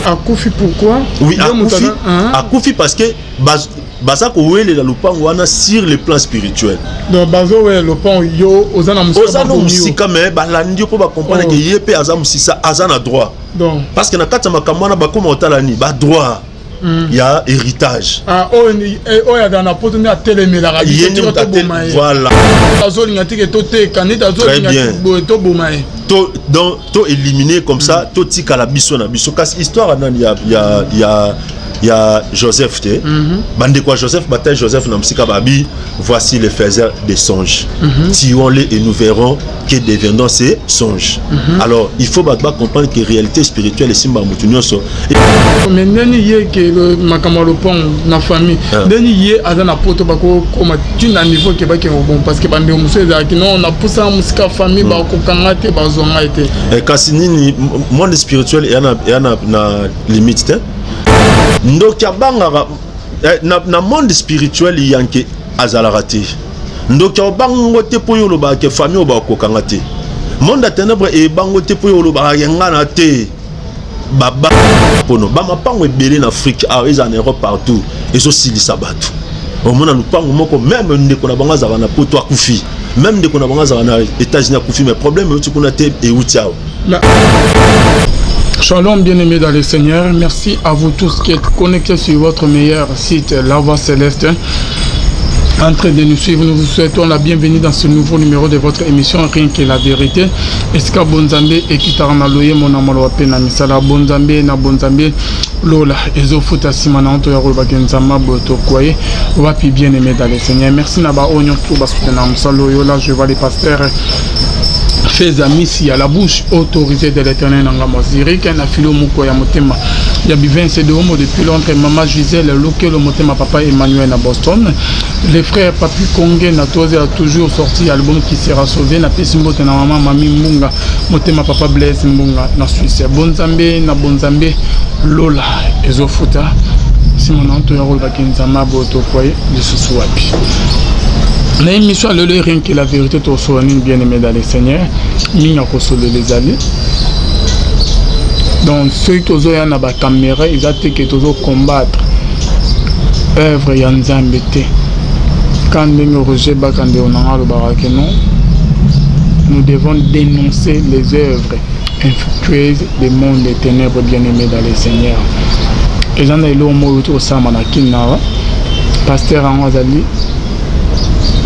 Akufi pourquoi? Oui, akufi, akufi parce que baza kowelela lopango wana sur le plan spirituel. Donc bazowelela lopango, yo oza na mosika, oza na mosika, mais balandi yo mpo bacomprendre ke ye mpe aza mosisa, aza na droit. Donc parce que na kati ya makambo wana bakóma kotala nini? Badroit ya héritage. Ah, oyo azala na poto nde atelemelaka. Ye nde toboma ye. Voilà. Azolinga tike toteka neti azolinga boye, toboma ye. To donc to éliminer comme ça, totikala biso na biso. Kasi histoire nani ya Joseph te? Bandeko ya Joseph batai Joseph na mosika, babi: "Voici les faiseurs des songes, tuons-les et nous verrons que deviendront ces songes." Alors il faut bato bacomprendre que réalité spirituelle esimba motu nyonso. Mais ndeni ye ke makambo ya lopango na famille, ndeni ye aza na poto, bakokoma ntina niveau ke bakende bon, parce que bandeko mosusu ezalaki non, napusaka mosika, famille bakokanga te, bazwa ngai te. Kasi nini, monde spirituel eya na limite te. Ndoki abangaka na monde spirituel, yanke azalaka te. Ndoki abango te mpo oyo olobaka ke famille oyo bakokanga te. Monde ya ténèbre ebango te mpo oyo olobaka ke nga na te. Baba mpono bamapango ebele na Afrique awa, ezala na Europe, partout, ezosilisa bato. Omona lupango moko, même ndeko na bango azalaka na poto akufi, même ndeko na bango azalaka na États-Unis akufi, mais problème euti kuna te, euti awa. Shalom, bien-aimés dans le Seigneur. Merci à vous tous qui êtes connectés sur votre meilleur site, La Voix Céleste. En train de nous suivre, nous vous souhaitons la bienvenue dans ce nouveau numéro de votre émission Rien que la vérité. Esika bonzambe ekitaka na loyemo na maloba mpe na misala, bonzambe na bonzambe lola ezofuta nsima na nto ya kolobaki nzambe boye tokwaye wapi. Bien aimé dans le Seigneur, merci na baoyo nyonso basoutenir mosala oyo. Là je vois les pasteurs Feza Misi ya la bouche autorisée de l'Éternel, nanga Zurich, na filo moko ya motema ya Bivince de Homo depuis Londres, mama Gisèle Lokelo motema, papa Emmanuel na Boston, les frères Papi Konge na Toze a toujours sorti album qui sera sauvé, na pesi mbote na mama Mami Mbunga motema, papa Blaise Mbunga na Suisse. Bonzambe na bonzambe lola ezofuta nsima na nto ya kolobaki nzambe aboyo tokwaye lisusu wapi. Na émission ya lelo Rien que la vérité, tokosola nini? Bien aimé dans le Seigneur, mingi akosolola ezali. Donc soki tozoya na bacaméra, eza te ke tozocombattre œuvre ya Nzambe te. Ka ndenge Roger Bakande nanga alobaka ke non, nous devons dénoncer les œuvres infructueuses des mondes des ténèbres. Bien aimé dans le Seigneur, eza na eloko moko euti kosalama na Kinawa. Pasteur yango azali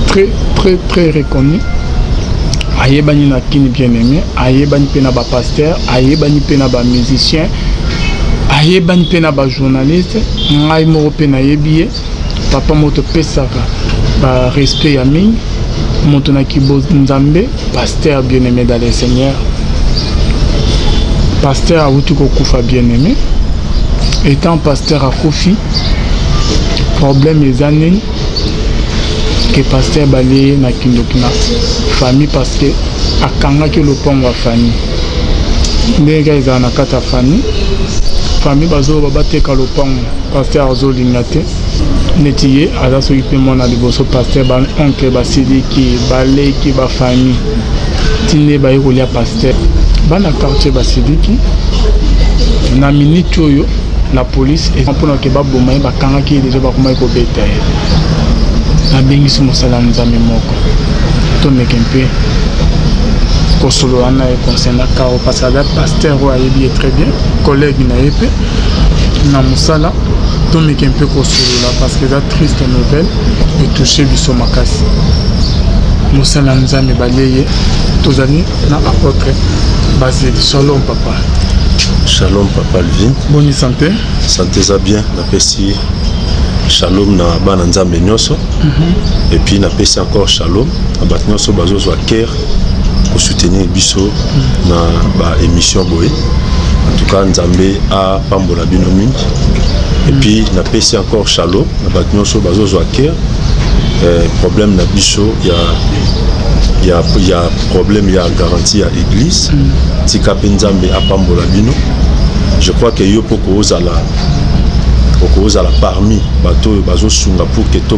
très très très reconnu, ayebani na Kini. Bien aimé, ayebani mpe na bapasteur, ayebani mpe na bamusicien, ayebani mpe na bajournaliste. Ngai moko mpe nayebi ye. Papa moko topesaka barespect ya mingi, moto na kibonzambe, pasteur. Bien aimé dans le Seigneur, pasteur awuti kokufa. Bien aimé, étant pasteur akufi, problème eza nini? Ke pasteur balie ye na kindoki na famille, parce que akangaki lopango ya famille. Ndenge kaka ezala na kati ya famille, famille bazoloba bateka lopango, pasteur azolinga te. Neti ye aza soki mpe mwana liboso pasteur, baoncle basiliki, baleki, bafamille nde baye kolia pasteur, bana quartier basiliki. Na minute oyo la police mpona ke baboma ye, bakangaki ye deja, bakomaki kobeta ye. Nabengisi mosala ya Nzambe moko, tomeke mpe kosolola na ye concernant kao, parce que aza pasteur oyo ayebi ye très bien, collègue na ye mpe na mosala. Tomeke mpe kosolola parce que eza triste nouvelle, etouche biso makasi. Mosala ya Nzambe balie ye. Tozali na apôtre Basile. Shalom, papa. Shalom, papa Alvin. Boni santé? Santé eza bien. Napesi shalom na bana Nzambe nyonso, et puis napesi encore shalom na bato nyonso bazozwa cœur kosoutenir biso na baémission boye. En tout cas, Nzambe apambola bino mingi. Et puis napesi encore shalom na bato nyonso bazozwa cœur problème na biso ya problème ya garantie ya église. Tika mpe Nzambe apambola bino. Je crois que yo mpo okozala parmi bato oyo bazosunga pour que to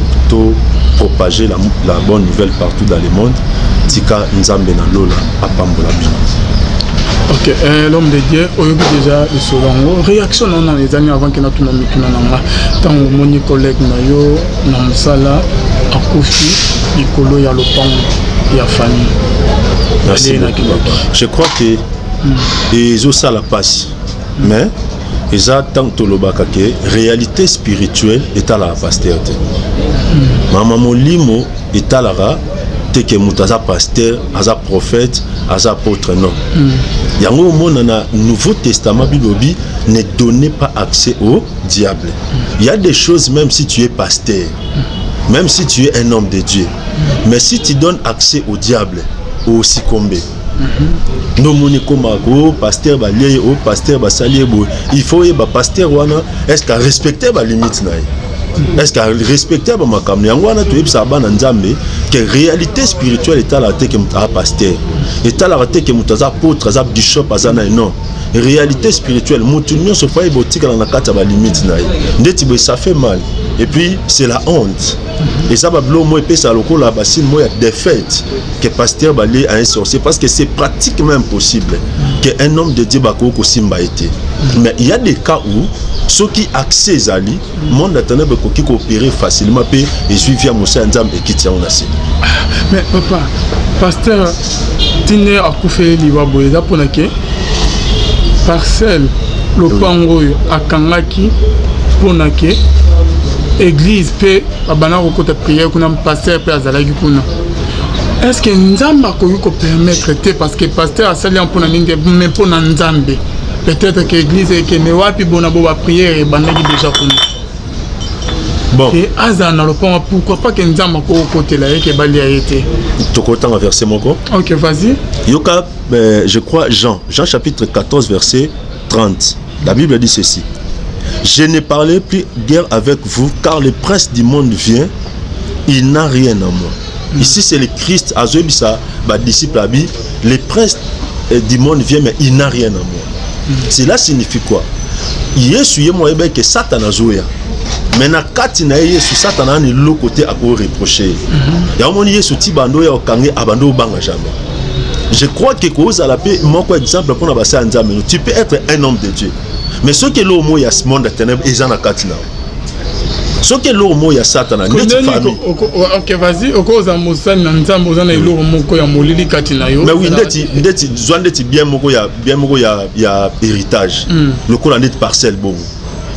propager la bonne nouvelle partout dans le monde. Tika Nzambe na lola apambola bino. Ok, l'homme de Dieu, oyoki déjà lisolo yango. Réaction na nano ezali avant ke natuna mituna na nga. Ntango omoni collègue na yo na mosala akufi likolo ya lopango ya famille. Merci Balie na beaucoup, kindoki. papa. Je crois que ezosala mpasi, mais eza ntango tolobaka ke réalité spirituelle etalaka pasteur te, mama molimo etalaka te ke moto aza pasteur, aza prophète, aza apôtre, non. Yango omona na Nouveau Testament bilobi: ne donnez pas accès au diable. Il y a des choses, même si tu es pasteur, même si tu es un homme de Dieu, mais si tu donnes accès au diable, osuccomber. Nde omoni ekomaka o pasteur balie ye, o pasteur basali ye boye. Il faut oyeba pasteur wana, est ce que arespecte balimite na ye, est ce que arespecte bamakambo yango wana. Toyebisaka bana Nzambe ke réalité spirituelle etalaka te ke moto aza pasteur, etalaka te ke moto aza apôtre, aza bishop, aza na ye, non. Réalité spirituelle, motu nyonso faut ayeba otikala na kati ya balimite na ye. Ndeti boye, ça fait mal et puis c'est la honte. Eza babilo mo epesaka lokola basigne mo ya défaite que pasteur balie à un sorcier, parce que c'est pratiquement impossible que un homme de Dieu bakoki kosimba ye te. Mais il y a des cas où soki accès ezali, monde ya ténèbre ekoki koopérer facilement mpe ezwi via mosala ya Nzambe, ekiti yango na se. Mais papa pasteur, tine akufeli liwa boye eza mpona ke parcelle, lopango oyo akangaki mpona ke église mpe babanda kokota prière kuna, pasteur mpe azalaki kuna. Est ce que Nzambe akoki kopermettre te? Parce que pasteur asali yango mpona nini te, mais mpona Nzambe. Peut-être que église ekende wapi bona bo baprière ebandaki déjà kuna. Bon. Ke azala na lopango, pourquoi pas ke Nzambe akokotela ye ke balia ye te? Tokotanga verset moko. Ok, vas-y. Yoka, je crois Jean chapitre 14, verset 30. La Bible dit ceci: Je ne parlerai plus guère avec vous, car le prince du monde vient, il n'a rien en moi. Ici, c'est le Christ azoyebisa badisciple abi: le prince du monde vient, mais il n'a rien en moi. Cela signifie quoi? Yesu ye mo ayebaki ke Satan azoya, mais na kati na ye Yesu, Satana ana eloko te akoreproche ye. Yango moni Yesu ti bando oyo okange abando obanga jamais. Je crois que kozala mpe moko exemple mpona basala Nzambe. Tu peux être un homme de Dieu, mais soki eloko moko ya monde ya ténèbre eza na kati na yo, soki eloko moko ya Satana neti famille. Ok, vas-y. Okozala mosali na Nzambe, oza na eloko moko ya molili kati na yo. Mais oui, ndeti zwa ndeti bien moko ya héritage, lokola ndeti parcelle bongo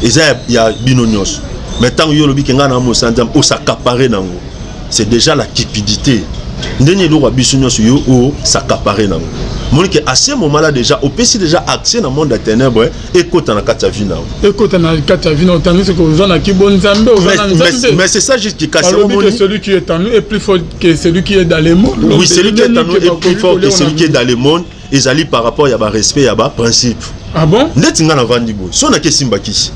eza ya bino nyonso, mais ntango yo olobi ke ngai na mosala Nzambe, os'accaparer nango, c'est déjà la cupidité. Ndenge eloko ya biso nyonso, yo os'accaparer nango, moni ke à ce moment là déjà opesi déjà accès na monde ya ténèbre ekota na kati ya vie na yo. Ekota na kati ya vie na yo, tandis que oza na kibo Nzambe, oza na Nzambe. Mais c'est ça juste qui casse. Balobi que celui qui est en nous est plus fort que celui qui est dans le monde. Oui, celui qui est en nous est plus fort que celui qui est dans le monde ezali par rapport ya barespect ya baprincipe. Ah bon. Ndeti nga navandi boye, so nake simba kisi,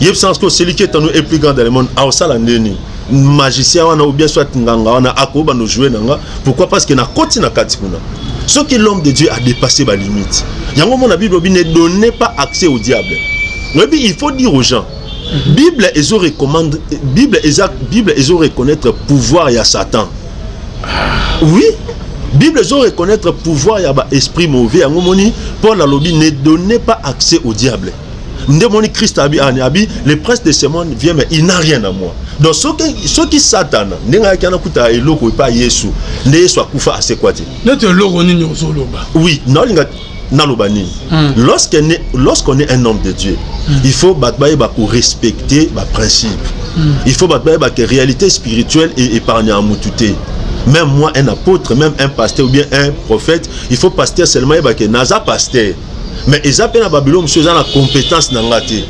yebisa que celui qui est en nous est plus grand dans le monde, aosala ndeni magicien wana ou bien soit nganga wana akoyeba no jouer na nga. Pourquoi? Parce que nakoti na kati kuna. Soki l'homme de Dieu a dépassé balimite yango, mona Bible obi: ne donnez pas accès au diable. Oyebi, il faut dire aux gens, Bible ezo recommande, Bible eza, Bible ezo reconnaître pouvoir ya Satan. Oui, Bible ezo reconnaître pouvoir ya baesprit mauvais. Yango moni Paul alobi: ne donnez pas accès au diable. Nde moni Christ abi ani abi: le prince de ce monde vient, mais il n'a rien à moi. Donc soki Satana ndenge ayaki ana kuta eloko epa Yesu, nde Yesu akufa, asekwa te. Neti eloko nini ozoloba? Oui, naolinga naloba nini? Lorsqu'on est un homme de Dieu, il faut bato bayeba korespecter baprincipe. Il faut bato bayeba ke réalité spirituelle épargne ya mutu te. Même moi, un apôtre, même un pasteur ou bien un prophète, il faut pasteur seulement yeba ke naza pasteur, mais eza mpe na babilo mosusu eza na compétence na nga te.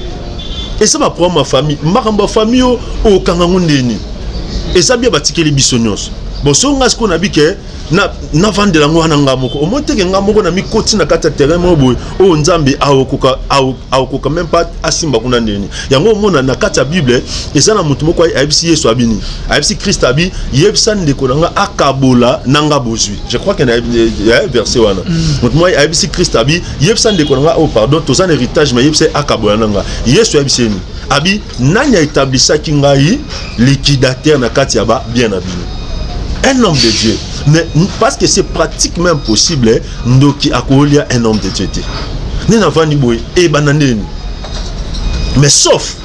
Eza baproblème ya famille, makambo ya famille oyo okanga ngo ndeni eza bia batikeli biso nyonso. Bon, so nga sikoyo nabi ke navandela yango wana nga moko, omoni teke nga moko na mikoti na kati ya terrain moko boye oyo Nzambe aokoka même pas asimba kuna ndeni. Yango omona na kati ya Bible eza na motu moko ayebisi Yesu abini, ayebisi Christ abi: yebisa ndeko na nga akabola na nga bozwi. Je crois que na verset wana, motu moko ayebisi Christ abi: yebisa ndeko na nga, oh pardon, toza na héritage, mais yebisa ye akabola na nga. Yesu ayebisi ye nini? Abi: nani aétablisaki ngai liquidateur na kati ya ba bien na bino? Un homme de Dieu, mais parce que c'est pratiquement impossible, ndoki akolia un homme de Dieu te. Nde navandi boye, ebanda ndeni? Mais sauf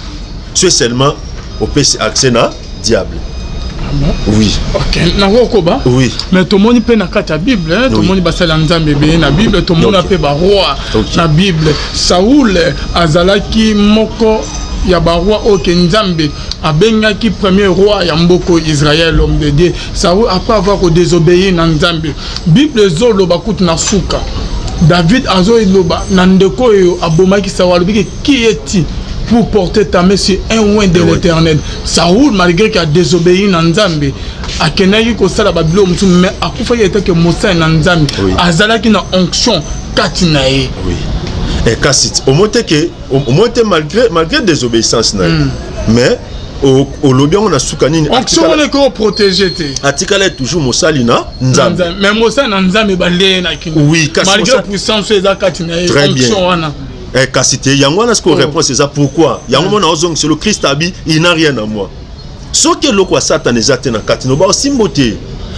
c'est seulement opesi accès na diable. Ah oui. Ok, nakokoba. Oui. Mais tomoni mpe na kati ya Bible, tomoni basali ya Nzambe ebele na Bible, tomona mpe baroi na Bible. Saul azalaki moko ya baroi oyo ke Nzambe abengaki premier roi ya mboko Israël, homme de Dieu. Saul, après avoir kodésobéir na Nzambe, Bible ezoloba kutu na suka, David azoloba na ndeko oyo abomaki Saul, alobiki: "Qui es-tu pour porter ta main sur un oint de l'Éternel?" Saoul, malgré qu'il a désobéi na Nzambe, akendaki kosala babiloko mosusu, mais akufaki etake mosali na Nzambe. Azalaki na onction kati na ye. Oui. Et kasi omoni te ke, omoni te, malgré désobéissance na ye, mais olobi yango na suka nini? Onction wana ekoki koprotéger te. Atikala toujours mosali na Nzambe. Mais mosali na Nzambe balie na kino. Oui, kasi malgré puissance oyo eza kati na ye, onction wana. Eh, kasi te, yango wana sikoyo. Réponse eza pourquoi yango mona ozongiselo Christ abi: "Il n'a rien à moi." Soki eloko ya Satana eza te na kati no, baosimbo te.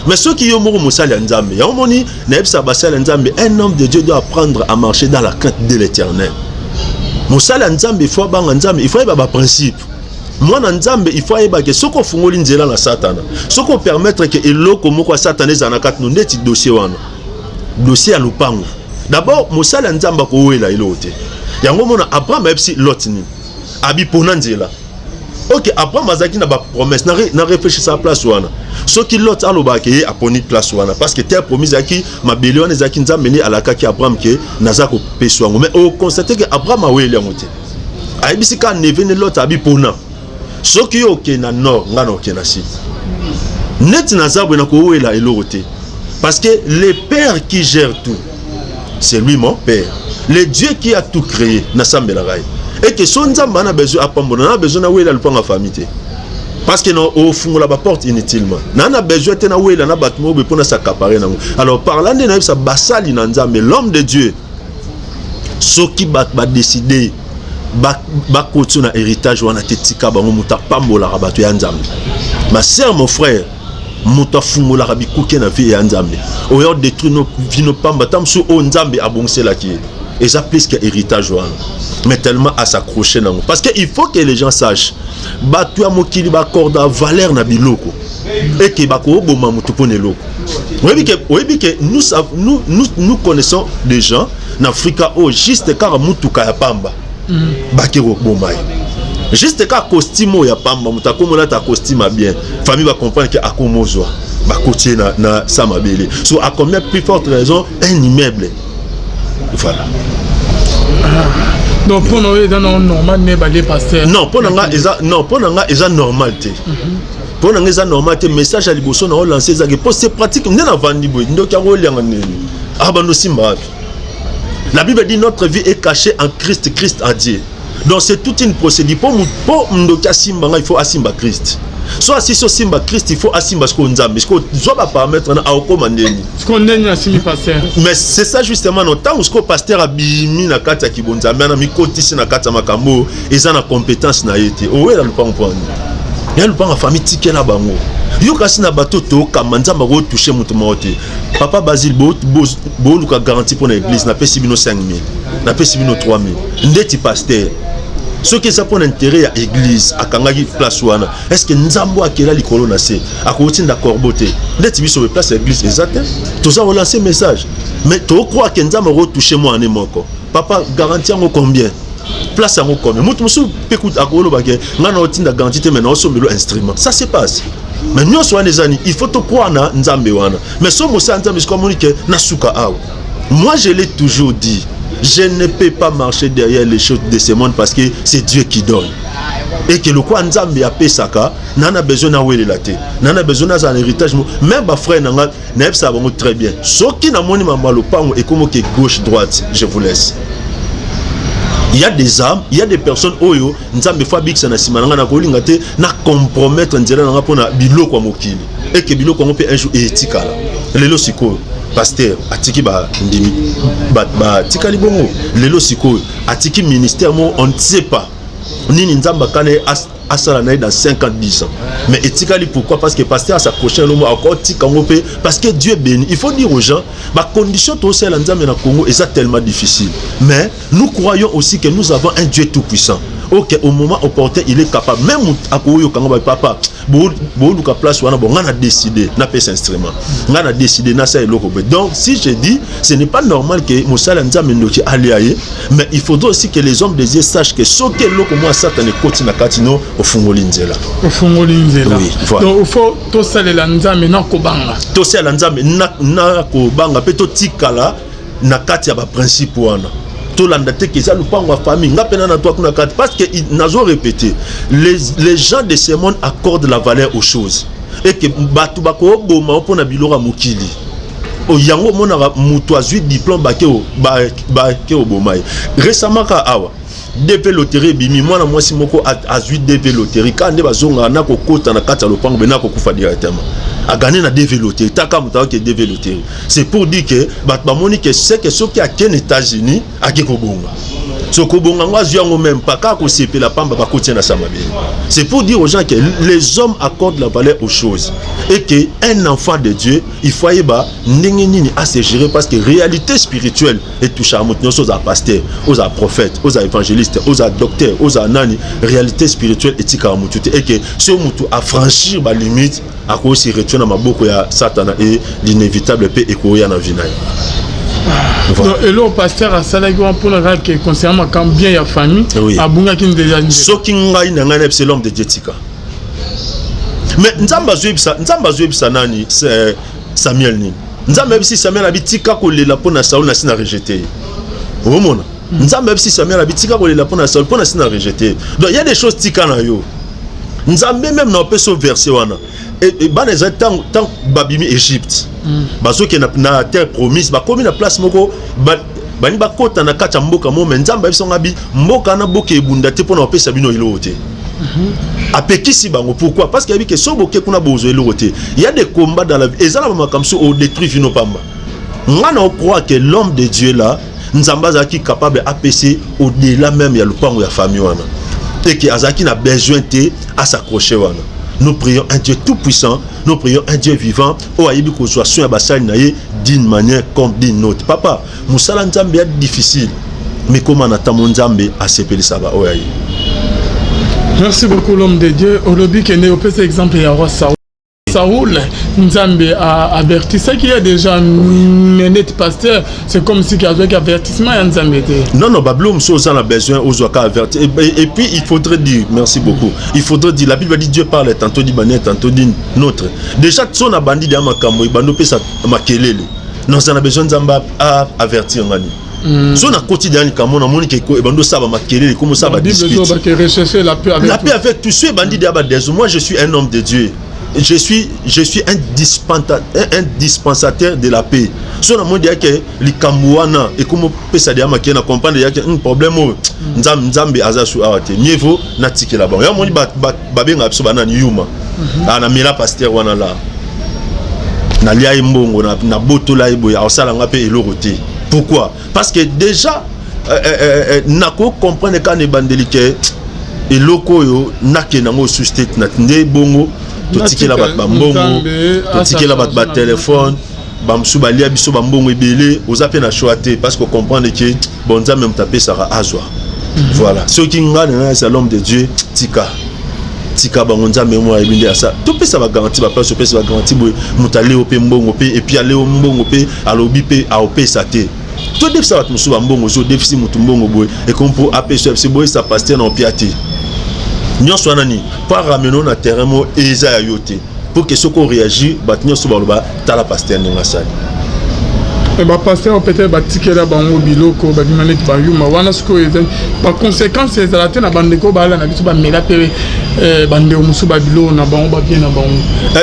Mais soki yo moko mosali ya Nzambe, yango moni nayebisa basali ya Nzambe: un homme de Dieu doit apprendre à marcher dans la crainte de l'Éternel. Mosali ya Nzambe, il faut abanga Nzambe, il faut ayeba baprincipe. Mwana Nzambe, il faut ayeba ke soki ofungoli nzela na Satana, soki opermettre ke eloko moko ya Satana ezala na kati no, ndeti dossier wana, dossier ya lopango. D'abord, mosali ya Nzambe akowela eloko te. Yango mona Abraham ayebisi Lot nini? Abi pona nzela. Ok, Abraham azalaki na bapromesse na réfléchisa place wana. Soki Lot alobaka ye aponi place wana, parce que terre promise ezalaki mabele wana, ezalaki Nzambe nde alakaki Abraham ke naza kopesa yango. Mais oconstater ke Abraham aweli yango te. Ayebisi kaka neveu ne Lot, abi pona: soki yo okende na nord, nga na okende na sud. Neti naza boye, nakowela eloko te, parce que le père qui gère tout, c'est lui mon père, le Dieu qui a tout créé. Nasambelaka ye eke so Nzambe ana besoin apambola, na besoin nawela lupanga famille te, parce que na ofungola baporte inutilement. Na besoin te nawela na bato moko boye mpo nas'accaparer nango. Alors par là nde nayebisa basali na Nzambe, l'homme de Dieu, soki bato badécider bakoti na héritage wana te, tika bango. Moto apambolaka bato ya Nzambe. Ma sœur, mon frère, moto afungolaka bikuke na vie ya Nzambe. Oyo détruire no vie no pamba, ta mosusu oyo Nzambe abongiselaki ye eza plus que héritage wana, mais tellement as'accrocher nango. Parce que il faut que les gens sachent, bato ya mokili baaccorder valeur na biloko eke bakoboma motu mpo na eloko. Oyebi ke nous, nous connaissons des gens na Afrika oyo juste kaka mutuka ya pamba, bake koboma ye. Juste kaka costume oyo ya pamba, moto akomolata costume ya bien, famille bacomprendre ke akomozwa, bakotie na sa mabele. So à combien plus forte raison un immeuble? Voilà. Donc mpo na oyo eza nango normal nde balie pasteur? Non, mpo na nga eza, non, mpo na nga eza normal te. Mpo na nga eza normal te. Message ya liboso na olancer ezaki mpo c'est pratique. Nde navandi boye, ndoki yango olianga nini? Abando simba wapi? La Bible dit: notre vie est cachée en Christ, Christ en Dieu. Donc c'est toute une procédure mpo ndoki asimba nga. Il faut asimba Christ. So asisi osimba Christ, il faut asimba sikoyo Nzambe. Sikoyo zwa baparamètre na aokóma ndeni. Sikoyo ndeni asimbi pasteur? Mais c'est ça justement. No, ntango sikoyo pasteur abimi na kati ya kibonzambe ana mikotisi na kati ya makambo oyo eza na compétence na ye te, owela lupango mpo ani ya lupango ya famille, tikela bango. Yo kasi na bato tokamba, Nzambe akotoucher moto moko te. Papa Basile, boluka garantie mpo na église, napesi bino 5000, napesi bino 3000. Ndeti pasteur, soki eza mpo na intérêt ya église, akangaki place wana, est ce que Nzambe akela likolo na se akotinda corbeau te? Ndeti biso boye, place ya église eza te, toza kolancer message, mais tocroire ke Nzambe akotoucher mwana moko. Papa, garantie yango combien? Place yango combien? Moto mosusu mpe kutu akoloba ke ngai na otinda garantie te, mais na osombelo instrument, ça se passe. Mais nyonso wana eza nini? Il faut tocroire na Nzambe wana. Mais so mosala Nzambe sikoyo amoni ke nasuka awa. Moi, je l'ai toujours dit, je ne peux pas marcher derrière les choses de ce monde, parce que c'est Dieu qui donne et que lokwa Nzambe apesaka, na besoin nawelela te, na besoin nazala na héritage. Même bafrère na nga, nayebisaka bango très bien: soki namoni mama lopango ekomoke gauche droite, je vous laisse. Il y a des âmes, il y a des personnes oyo Nzambe faut abikisa na nsima na ngai. Nakolinga te na compromettre nzela na ngai mpona biloko ya mokili, eke biloko yango mpe un jour etikala. Lelo sikoyo pasteur atiki bandimi, batikali bongo. Lelo sikoyo atiki ministère moko, on ne sait pas nini Nzambe akana ye. asala na ye dans 5 ans, 10 ans. Mais etikali pourquoi? Parce que pasteur as'accroche lomo, akotika yango mpe parce que Dieu bénit. Il faut dire aux gens, bacondition tosala Nzambe na Congo eza tellement difficile, mais nous croyons aussi que nous avons un Dieu tout puissant. Ok, au moment opportun, il est capable même akoyokanga ba papa boluka place wana. Bon, nga na décidé napesa instrument, nga na décidé nasala eloko boye. Donc si je dis, ce n'est pas normal que mosala Nzambe, ndoki alia ye. Mais il faudrait aussi que les hommes de Dieu sachent que soki eloko mwa Satana ekoti na kati no, ofungoli nzela. Ofungoli nzela. Oui, voilà. Donc il faut tosalela Nzambe na kobanga. Tosalela Nzambe na kobanga mpe totikala na kati ya baprincipe wana. Tolanda te ke eza lupango ya famille, nga mpe na toi kuna kati, parce que nazo répéter, les gens de ce monde accordent la valeur aux choses et que bato bakoboma mpona biloko ya mokili. Yango omonaka moto azwi diplôme, bake oboma ye. Récemment ka awa, DV loterie ebimi, mwana mwasi moko azwi DV loterie, kaka nde bazongaka na kokota na kati ya lopango be na kokufa directement. Agagné na DV loterie, taka moto aoke DV loterie. C'est pour dire que bato bamoni ke c'est que soki ake na États-Unis, ake kobonga. So kobonga yango, azwi yango même pas, kaka kosepela pamba, bakotia na sa mabele. C'est pour dire aux gens que les hommes accordent la valeur aux choses et que un enfant de Dieu, il faut ayeba ndenge nini ase gérer, parce que réalité spirituelle etouchaka moto nyonso. Ozala pasteur, ozala prophète, ozala évangéliste, ozala docteur, ozala nani, réalité spirituelle etikaka motu te. Et que soki motu afranchir balimite, akosi retrouver na maboko ya Satana et l'inévitable mpe ekoya na vie na ye. Voilà. Donc eloko pasteur asalaki wana mpona kaka concernant makambo bien ya famille, abungaki nzela. Soki ngai na ngai nayebisa l'homme de Dieu, tika. Mais Nzambe azoyebisa, Nzambe azoyebisa nani, Samuel nini? Nzambe ayebisi Samuel abi: "Tika kolela mpo na Saul, nasi na rejeté ye." Omona, Nzambe ayebisi Samuel abi: "Tika kolela mpo na Saul, mpo nasi na rejeté ye." Donc il y a des choses, tika na yo Nzambe. Même na opesa verset wana, bana ezali ntango babimi Égypte, bazokende na terre promise, bakomi na place moko, balingi bakota na kati ya mboka mo, me Nzambe ayebisi ngo abi: "Mboka wana boke ebunda te, mpo na kopesa bino eloko te." Apekisi bango. Pourquoi? Parce que ayebi ke so boke kuna, bozwa eloko te. Il y a des combats dans la vie, eza na bamakambo so odétruire bino pamba. Nga na ocroire que l'homme de Dieu là, Nzambe azalaki capable apesi au-delà même ya lupango ya famille wana et que azalaki na besoin te as'accroche wana. Nous prions un Dieu tout puissant, nous prions un Dieu vivant oyo ayebi kozwa soin ya basali na ye d'une manière comme d'une autre. Papa, mosala Nzambe ya difficile, mais koma na ntango Nzambe asepelisa baoyo aye. Merci beaucoup, l'homme de Dieu. Olobi kende opesa exemple ya roi Saoul. Saoul, Nzambe a avertisaki ye déjà, mais neti pasteur, c'est comme si azwaki avertissement ya Nzambe te. Non, babilo mosusu oza na besoin ozwaka averti. Et puis il faudrait dire merci beaucoup. Il faudrait dire, la Bible dit: Dieu parle tantôt d'une manière, tantôt d'une autre. Déjà so na bandi deya makambo ebandi opesa makelele, naza na besoin Nzambe avertir ngani. So nakoti deya likambo, namoni ke ebandi osala bamakelele, ekomi osala badispute. La paix avec la paix avec tout so ebandi deya badeso. Moi, je suis un homme de Dieu, je suis un dispensateur de la paix. So namoni deya ke likambo wana ekomi opesa deya makele, na comprendre deya ke problème oyo, Nzambe aza su awa te, mieux vaut natikela bango. Ya moni, babengaka biso banani, yuma. Ah, namela pasteur wana la, nalia ye mbongo, nabotola ye boye, aosalanga mpe eloko te. Pourquoi? Parce que déjà nako comprendre kaka na ebandeli ke eloko oyo nakende yango osusu te. Nde bongo totikela bato bambongo, totikela bato batelefone, bamosusu balia biso bambongo ebele. Oza mpe na choix te, parce que comprendre ke bon, Nzambe moto apesaka, azwa. Voilà, soki ngai na ngai eza l'homme de Dieu, tika, tika bango. Nzambe mo ayebi nde asa topesa bagarantie, baplace opesa bagarantie boye, moto aleo mpe mbongo mpe, et puis aleo mbongo mpe, alobi mpe aopesa te. Todefisa bato mosusu bambongo, so odefisi motu mbongo boye, ekomi mpo apesa biso boyesa pasteur na opia te. Nyonso wana nini? Mpo aramene na terrain mo eza ya yo te, pour que soki oréagir, bato nyonso baloba: "Tala pasteur ndenge asali." Bapasteur peut-être batikela bango biloko, babima neti bayuma wana. Sikoyo ezali baconséquence ezala te na bandeko baala na biso, bamela mpe bandeko mosusu babiloko na bango, babien na bango?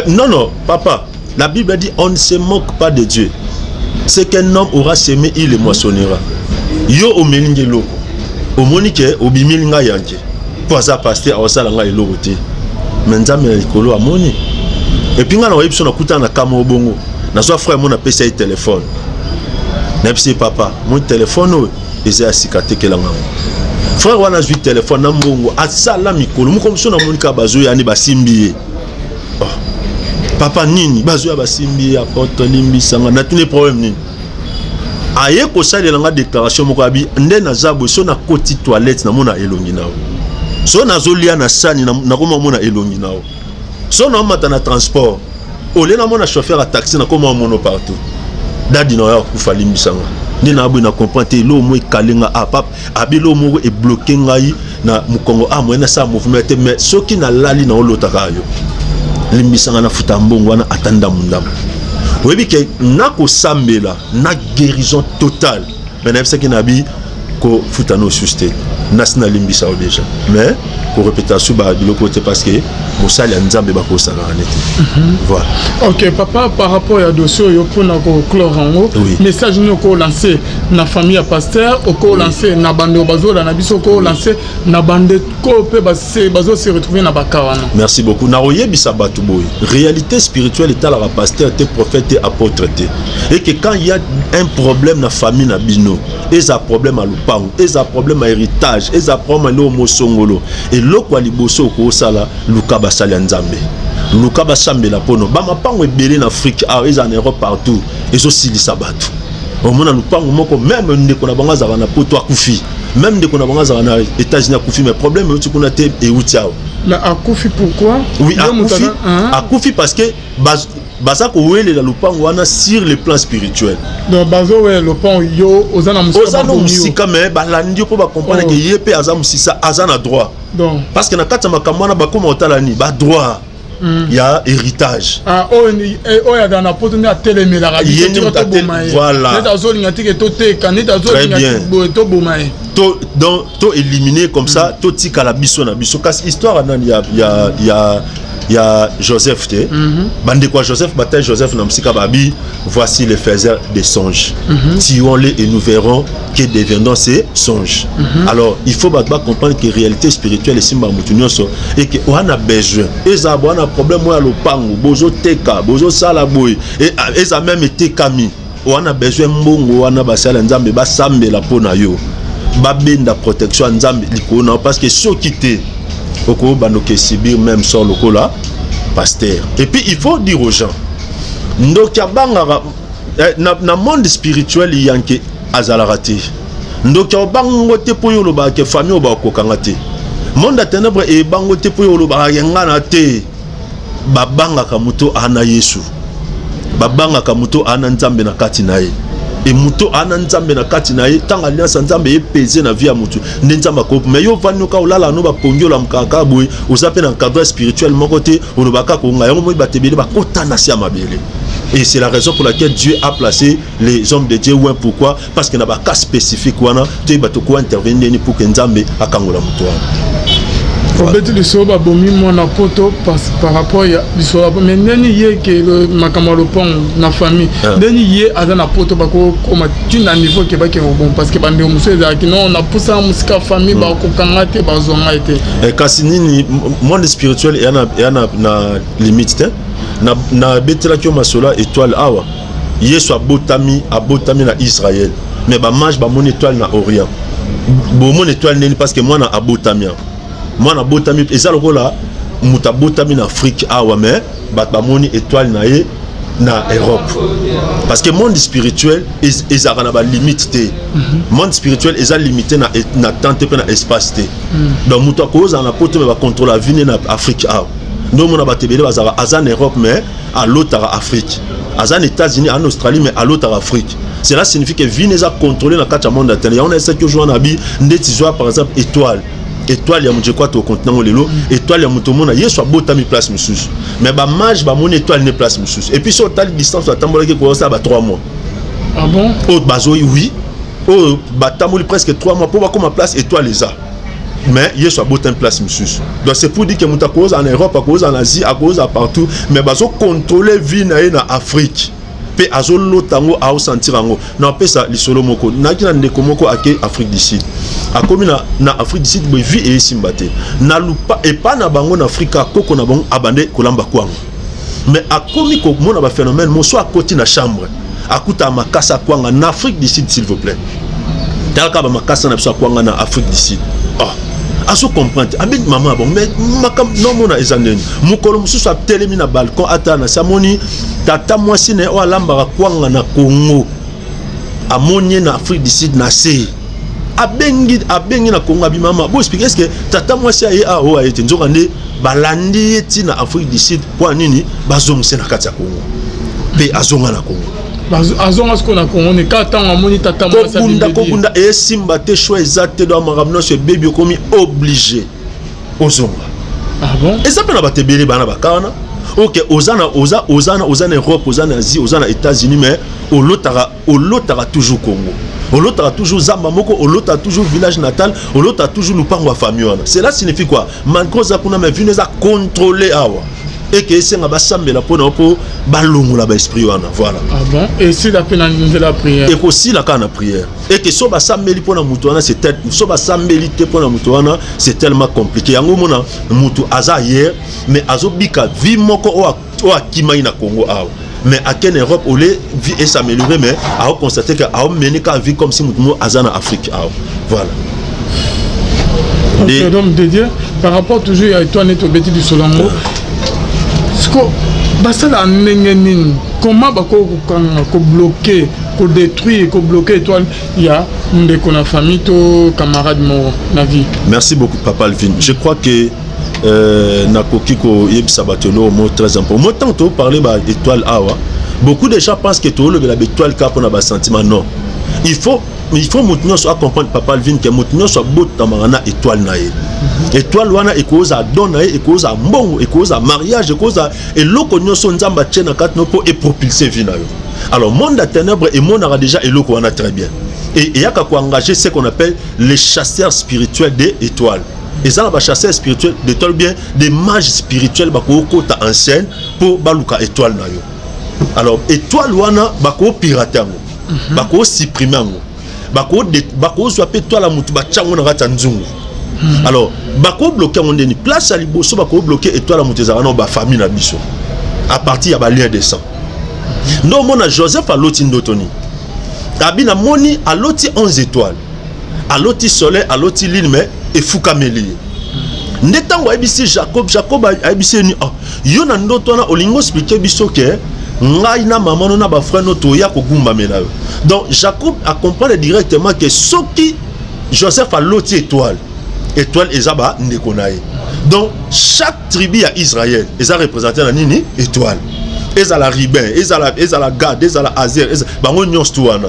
Non, non, papa, la Bible dit: on ne se moque pas de Dieu. Ce qu'un homme aura semé, il le moissonnera. Yo omeli nge eloko, omoni ke obimeli ngai yanke mpo aza pasteur, aosala ngai eloko te, me Nzambe na likolo amoni. Et puis ngai na oyebi biso, nakutana na kama obongo, nazwa frère mo, napesa ye telefone, nayebisi ye: "Papa, moi telefone oyo eza ya sika, tekelanga yango." Frère wana azwi telefone na mbongo, asala mikolo moko mosusu, namoni kaka bazoya nde basimbi ye. Oh, papa, nini? Bazoya, basimbi ye. Apôtre, limbisanga, natuni problème nini? Aye kosalela nga déclaration moko, abi nde naza boye, so nakoti toilette, namona elongi na yo, so nazolia na sani, nakoma omona elongi na yo, so naomata na transport, olie namona chauffeur ya taxi, nakoma omono partout. Dadi na yo akufa, limbisanga, nde na boye na comprendre te. Eloko moko ekale nga, ah papa, abi eloko moko ebloquer ngai na mokongo, ah moye nasala mouvement te, mais soki nalali, naolotaka yo. Limbisanga, nafuta mbongo wana ata ndambu ndambu. Oyebi ke nakosambela na guérison totale, mais nayebisaki na bi kofuta no susu te, nasi nalimbisa yo déjà, mais korépéter su biloko te, parce que mosali ya Nzambe bakosalaka nete. Voilà. Ok papa, par rapport ya dossier oyo, mpona koclore yango, message nini okolancer na famille ya pasteur, okolancer na bandeko bazolanda biso, okolancer na bandeko mpe bazose retrouver na baka wana? Merci beaucoup. Nakoyebisa bato boye: réalité spirituelle etalaka pasteur te, prophète te, apôtre te, et que quand il y a un problème na famille na bino, eza problème ya lopango, eza problème ya héritage, eza problème ya eloko mosongolo, eloko ya liboso okosala, luka basali ya Nzambe, luka basambela mpono bamapango ebele na Afrique awa, eza na Europe, partout ezosilisa bato. Omona lupango moko, même ndeko na bango azalaka na Poto akufi, même ndeko na bango azalaka na États-Unis akufi, mais problème euti kuna te, euti awa. Mais akufi pourquoi? Oui, akufi, akufi parce que baza kowelela lopango wana sur le plan spirituel. Donc bazowelela lopango, yo oza na mosika. Oza na mosika, mais balandi yo mpo bacomprendre ke ye mpe aza mosisa, aza na droit. Donc parce que na kati ya makambo wana, bakóma kotala nini? Badroit ya héritage. Ah, oyo azala na Poto nde atelemelaka. Ye nde moto toboma ye. Voilà. Neti azolinga tike toteka, neti azolinga boye, toboma ye. To donc to éliminer comme ça, totikala biso na biso. Kasi histoire ya nani, ya Joseph te? Bandeko ya Joseph batai Joseph na mosika, babi: "Voici les faiseurs des songes, tuons-les et nous verrons que deviendront ces songes." Alors il faut bato bacomprendre que réalité spirituelle esimba motu nyonso et que wana besoin eza wana problème oyo ya lopango, bozoteka, bozosala boye, eza même etekami, wana besoin mbongo wana, basala Nzambe basambela mpo na yo, babenda protection ya Nzambe likolo na yo, parce que soki te, okobanda okesubir même sort lokola pasteur. Et puis il faut dire aux gens, ndoki abangaka na monde spirituel yanke azalaka te. Ndoki abango te mpo oyo olobaka ke famille oyo bakokanga te. Monde ya ténèbre ebango te mpo oyo olobaka ke nga na te. Babangaka moto ana Yesu, babangaka moto ana Nzambe na kati na ye. E moto ana Nzambe na kati na ye, ntango alliance ya Nzambe epese na vie ya motu, nde Nzambe akopo. Mais yo ovandi oka olala no bapongi, olamukaka kaka boye, oza mpe na cadre spirituel moko te, olobaka konga yango. Moi, bato ebele bakota na se ya mabele, et c'est la raison pour laquelle Dieu a placé les hommes de Dieu. Ouais, pourquoi? Parce que na bacas spécifique wana, toyeba tokoa intervenir ndeni pour que Nzambe akangola moto wana. Obeti lisolo, babomi mwana Poto par rapport ya lisolo, mais ndeni ye ke makambo ya lopango na famille, ndeni ye aza na Poto, bakokoma ntina niveau ke bakende koboma? Parce que bandeko mosusu ezalaki non, napusaka mosika, famille bakokanga te, bazwa ngai te. Kasi nini, monde spirituel eya na limite te. Nabetelaki yo masolo ya étoile awa. Yesu abotami na Israël, mais bamages bamoni étoile na Orient. Bomoni étoile nini? Parce que mwana abotami awa, mwana abotami, eza lokola moto abotami na Afrique awa, mais bato bamoni étoile na ye na Europe, parce que monde spirituel ezalaka na balimite te. Monde spirituel eza limité na temps te mpe na espace te. Donc moto akozala na Poto, mais bacontrôle vie ne na Afrique awa. Nde omona bato ebele bazalaka, aza na Europe mais alotaka Afrique, aza na États-Unis, aza na Australie, mais alotaka Afrique. Cela signifie que vie ne eza contrôlé na kati ya monde ya tene. Yango nayesaki ozwa na bi ndeti zwa par exemple étoile ya moto, je crois tokontinue yango lelo. Étoile ya moto, omona Yesu abotami place mosusu, mais bamages bamoni étoile ne place mosusu. Et puis so otali distance batambolaki, kosala ba 3 mois. Ah bon? Oyo bazoi, oui, oyo batamboli presque 3 mois mpo bakóma place étoile eza, mais Yesu abotami place mosusu. Donc c'est pour dire que moto akozala na Europe, akozala na Asie, akozala partout, mais bazocontrôle vie na ye na Afrique mpe azolota yango, aosentir yango. Na apesa lisolo moko, nayaki na ndeko moko ake Afrique du Sud. Akomi na Afrique du Sud boye, vie eyesimba te na lupa epa na bango na Afrika. Koko na bango abande kolamba kwanga, mais akomi komona baphénomène moso. Akoti na chambre, akutaka makasa akwanga na Afrique du Sud. S'il vous plaît, talaka bamakasa na biso akwanga na Afrique du Sud. Ah, azo comprendre te. Abengi mama ya bango, mais makambo nomona eza ndeni. Mokolo mosusu atelemi na balcon, ata na se, amoni tata mwasi na ye oyo alambaka kwanga na Congo, amoni ye na Afrique du Sud na se. Abengi na Congo, abi: "Mama, bo explique, est ce que tata mwasi aye awa?" Oyo aye te. Nzoka nde balandi ye ti na Afrique du Sud. Mpo ya nini? Bazongisa na kati ya Congo, mpe azonga na Congo. Azonga sikoyo na Congo ne kaka ntango amoni tata mwasi. Kobunda, kobunda, esimba te, choix eza te. Do makambo nyonso ebebi, okomi obligé ozonga. Ah bon? Eza mpe na bato ebele bana baka wana. Ok, oza na oza oza na oza na Europe, oza na Asie, oza na États-Unis, mais olotaka toujours Congo, olotaka toujours zamba moko, olotaka toujours village natal, olotaka toujours lupango ya famille wana. Cela signifie quoi? Malgré oza kuna, mais vie na yo eza contrôlé awa, eke esenga basambela mpona mpo balongola baesprit wana. Voilà. Ah bon, esila mpe na nzela ya prière? Ekosila kaka na prière. Eke so basambeli mpona moto wana, c'est tel, so basambeli te mpona moto wana, c'est tellement compliqué. Yango omona moto aza ailleurs, mais azobika vie moko oyo akimaki na Congo awa, mais ake na Europe, au lieu vie es'améliorer, mais aoconstate que aomene kaka vie comme si moto moko aza na Afrique awa. Voilà. Ok, donc de Dieu, par rapport toujours ya étoile neti obeti lisolo yango, siko basala ndenge nini? Comment bakoki kokanga, kobloquer, kodétruire, kobloquer étoile ya ndeko na famille to camarade moko na vie? Merci beaucoup, papa Alvin. Je crois que nakoki koyebisa bato eloko moko très important. Moi, ntango toparle ba étoile awa, beaucoup de gens pensent que toolobela baétoile kaka mpona basentiment. Non, il faut moto nyonso acomprendre, papa Alvin, ke moto nyonso abotamaka na étoile na ye. Étoile wana ekozala don na ye, ekozala mbongo, ekozala mariage, ekozala eloko nyonso Nzambe atie na kati no mpo epropulse vie na yo. Alors, monde ya ténèbre emonaka déjà eloko wana très bien et eyaka koengager ce qu'on appelle les chasseurs spirituels des étoiles. Eza na bachasseurs spirituels d'étoiles, bien des mages spirituels, bakokota en scène mpo baluka étoile na yo. Alors, étoile wana bakopirate yango, bakosupprime yango, bakozwa mpe étoile ya motu, batya yango na kati ya nzungu. Alors, bakobloquer yango ndeni? Place ya liboso bakobloquer étoile ya moto ezalaka na bafamille na biso, à partir ya balien de sang. Nde omona Joseph aloti ndoto nini? Abi: "Namoni, aloti 11 étoiles, aloti soleil, aloti lune, mais efukameli ye." Nde ntango ayebisi Jacob, Jacob ayebisi ye ni: "Oh, yo na ndoto wana olingi oexpliquer biso ke ngai na mama no na bafrère no toya kogumbamela yo." Donc Jacob acomprendre directement ke soki Joseph aloti étoile, étoile eza bandeko na ye. Donc chaque tribu ya Israël eza représenté na nini? Étoile. Ezala Ruben, ezala Gad, ezala Azer, bango nyonso tu wana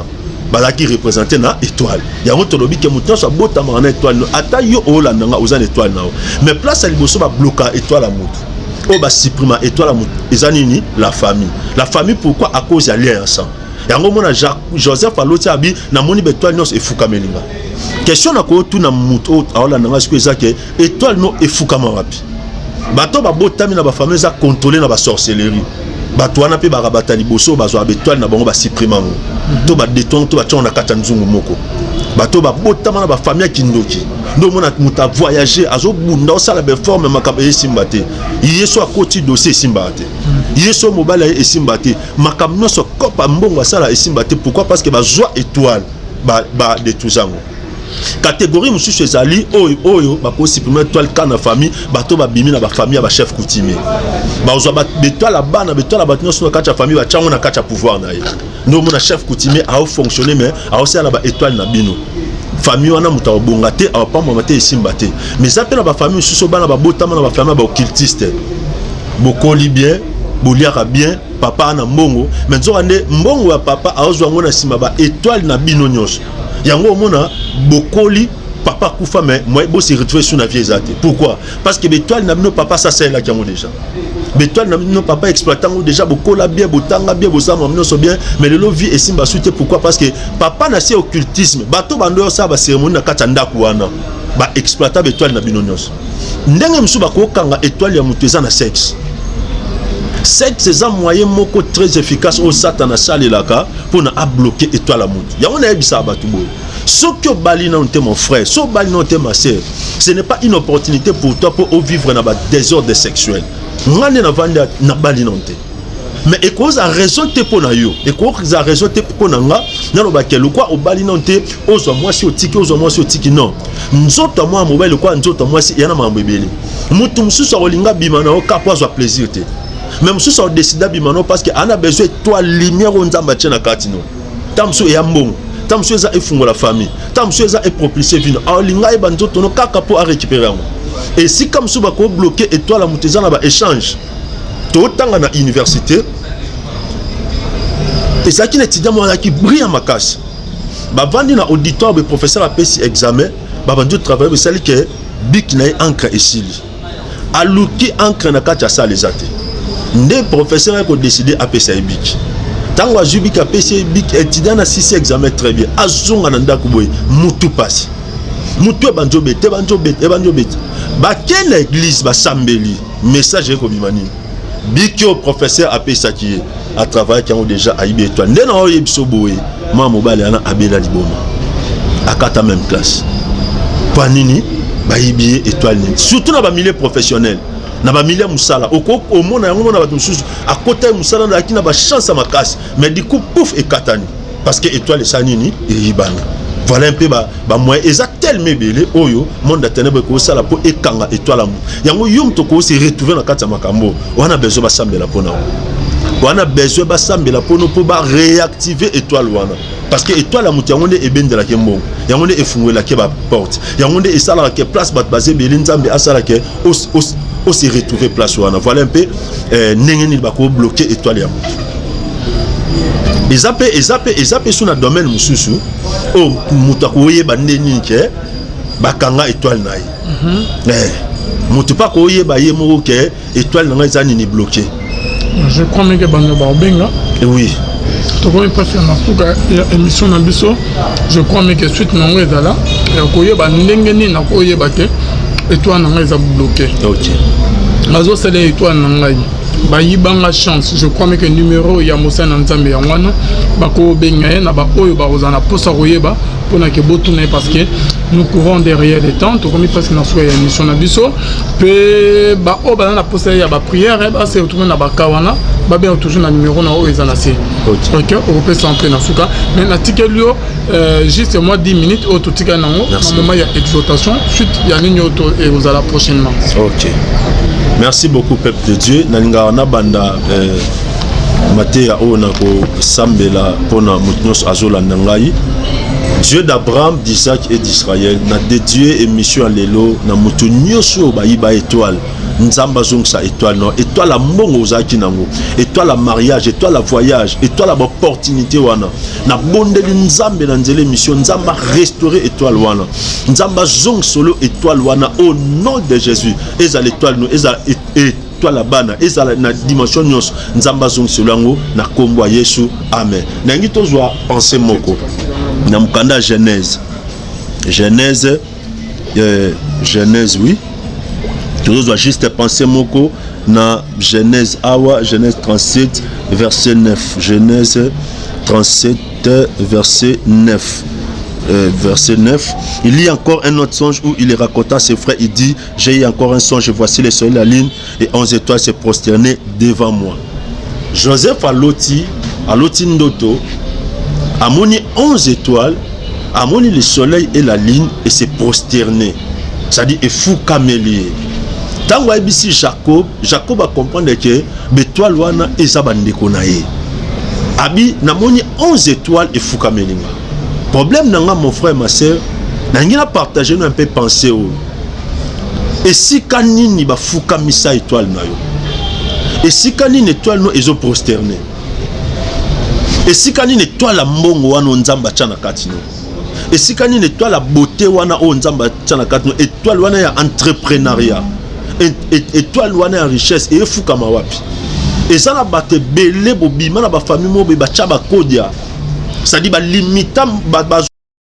bazalaki représenté na étoile. Yango tolobi ke moto nyonso abotamaka na étoile no. Ata yo olanda nga, oza na étoile na yo. Mais place ya liboso babloka étoile ya motu, oyo basupprima étoile ya motu, eza nini? La famille. La famille, pourquoi? À cause ya lien ya sang. Yango omona Joseph aloti, abi: "Namoni baétoile nyonso efukameli nga." Question na koyotuna motu oyo aolanda nga sikoyo eza ke étoile no efukama wapi? Bato babotami na bafamille eza contrôlé na basorcellerie, bato wana mpe bakabata liboso, bazwaka baétoile na bango, basupprime yango to badétourne to batia yango na kati ya nzungu moko. Bato babotama na bafamille ya kindoki, nde omona moto avoyage, azobunda, osala baforme, makambo esimba te. Ye so akoti dossier, esimbaka te. Ye so mobali aye, esimba te. Makambo nyonso kopa mbongo asala, esimba te. Pourquoi? Parce que bazwa étoile, badétruise yango. Catégorie mosusu ezali oyo oyo bakosupprime étoile ka na famille: bato babimi na bafamille ya bachef coutumier, bazwa baétoile ya bana, baétoile ya bato nyonso na kati ya famille, batya yango na kati ya pouvoir na ye. Nde omona chef coutumier aofonctionne, mais aosala na baétoile na bino. Famille wana, moto akobonga te, akopambwama te, esimba te. Mais eza mpe na bafamille mosusu, bana babotama na bafamille ya baoccultiste, bokoli bien, boliaka bien, papa ana mbongo, mais nzoka nde mbongo ya papa aozwa yango na nsima baétoile na bino nyonso. Yango omona bokoli, papa akufa, mais moi bose retrouve sur na vie eza te. Pourquoi? Parce que baétoile na bino, papa asasalelaki yango déjà. Baétoile na bino, papa exploite yango déjà. Bokola bien, botanga bien, bozala nyonso bien, mais lelo vie esimba su te. Pourquoi? Parce que papa na se occultisme, bato bando osala bacérémonie na kati ya ndako wana, baexploita baétoile na bino nyonso. Ndenge mosusu bakokanga étoile ya moto eza na sexe. Sexe eza moyen moko très efficace oyo Satan asalelaka mpona abloquer étoile ya motu. Yango nayebisaka bato boye: soki obali nano te, mon frère, soki obali nano te, ma sœur, ce n'est pas une opportunité pour toi mpo ovivre na badésordre sexuel. Nga nde navandi, nabali nano te. Mais ekozala raison te mpo na yo, ekozala raison te mpo na nga nalobaki lokwa obali nano te, ozwa mwasi otiki, ozwa mwasi otiki. Non, nzoto ya mwana mobali lokola nzoto ya mwasi eya na makambo ebele. Moto mosusu akolinga bima na yo ka mpo azwa plaisir te, mais mosusu akodécider abima na yo parce que ana besoin étoile, lumière oyo Nzambe atie na kati no. Ntango mosusu eya mbongo, ntango mosusu eza efungola famille, ntango mosusu eza epropulser vino. Aolinga ayeba nzoto no kaka mpo arécupérer yango. Esika mosusu bakobloquer étoile ya moto eza na baéchange. Totanga na université, ezalaki na étudiant moko azalaki brillant makasi. Bavandi na auditoire boye, professeur apesi examen, babandi otravailler. Besali ke bic na ye encre esili, aluki encre na kati ya salle, eza te. Nde professeur aye kodécider apesa ye bic. Ntango azwi bic, apesi ye bic, étudiant na sisi examen très bien. Azonga na ndako boye, mutu pasi, mutu ebandi obeta, ebandi obeta, ebandi obeta. Bake na église, basambeli, message ekobima nini? Bic oyo professeur apesaki ye, atravaillaki yango déjà, ayibi étoile. Nde na oyebi biso boye, mwana mobali wana abela liboma, akata même classe. Mpo nini bayibi ye étoile? Nini? Surtout na bamilieu professionnel, na bamilieu mosala, omona yango. Mona bato mosusu akota ye mosala, azalaki na bachance ya makasi, mais du coup, pouf, ekatani parce que étoile esala nini? Eyibana. Voilà un peu bamoyen eza tellement ebele oyo monde ya ténèbre ekosala mpo ekanga étoile ya moto. Yango yo moto okose retrouver na kati ya makambo wana, besoin basambela mpona wana, besoin basambela mpono mpo baréactiver étoile wana, parce que étoile ya moto yango nde ebendelaki mbongo, yango nde efungwelaki baporte, yango nde esalaka ke place bato baza ebele, Nzambe asalaka ose retrouver place wana. Voilà un peu ndenge nini bakobloquer étoile ya moto. Eza mpe so na domaine mosusu oyo moto akoyeba nde nini ke bakanga étoile na ye. Moto mpe akoyeba ye moko ke étoile na ngai eza nini, bloqué. Je crois mingi bango baobenga. Oui. Tokomi presque na suka ya émission na biso. Je crois mingi suite nango ezala ya koyeba ndenge nini nakoyeba ke étoile na ngai eza bloqué. Bazosala étoile na ngai, bayibanga chance. Je crois que numéro ya mosali na Nzambe yango wana, bakobenga ye na baoyo bakozala na mposa koyeba mpona ke botuna ye, parce que nous courons derrière le temps. Tokomi presque na suka ya émission na biso. Mpe baoyo baza na mposa ya baprière, base retrouve na baka wana, babenga toujours na numéro na oyo eza na se. Ok, okopesa mpe na suka, mais natikeli yo juste moi 10 minutes oyo totikali nango na moment ya exhortation, suite ya nini oyo ekozala prochainement. Ok, merci beaucoup, peuple de Dieu. Nalingaka nabanda mateya oyo na kosambela mpona moto nyonso azolanda ngai. Dieu d'Abraham, d'Isaac et d'Israël, na dédié émission ya lelo na moto nyonso oyo bayiba étoile. Nzambe azongisa étoile no, étoile ya mbongo ozalaki nango, étoile ya mariage, étoile ya voyage, étoile ya baopportunité wana. Nabondeli Nzambe na nzela émission, Nzambe arestaurer étoile wana, Nzambe azongisolo étoile wana au nom de Jésus. Ezala étoile no, ezala étoile ya bana, ezala na dimension nyonso, Nzambe azongiselo yango na nkombo ya Yesu, amen. Nalingi tozwa pensée moko na mokanda ya Genèse. Genèse, Genèse, oui, tozozwa juste pensée moko na Genèse awa, Genèse 37 verset 9. Genèse 37 verset 9. Verset 9. Il y a encore un autre songe où il raconta à ses frères. Il dit: J'ai eu encore un songe, voici le soleil, la lune et 11 étoiles se prosternaient devant moi. Joseph aloti, aloti ndoto, amoni 11 étoiles, amoni le soleil et la lune et se prosterner. C'est-à-dire, efukameli ye. Ntango ayebisi Jacob, Jacob acomprendre ke baétoile wana eza bandeko na ye. Abi namoni 11 étoiles efukameli nga. Problème na nga, mon frère, ma sœur, nalingi na partage no un peu pensée oyo. Esika nini bafukamisa étoile na yo? Esika nini étoile no ezoprosterner? Esika nini étoile ya mbongo wana oyo Nzambe atya na kati no? Esika nini étoile ya beauté wana oyo Nzambe atya na kati no? Étoile wana ya entrepreneuriat, étoile wana ya richesse, eyefukama wapi? Eza na bato ebele bobima na bafamille moko boye, batya bakodia, c'est-à-dire balimita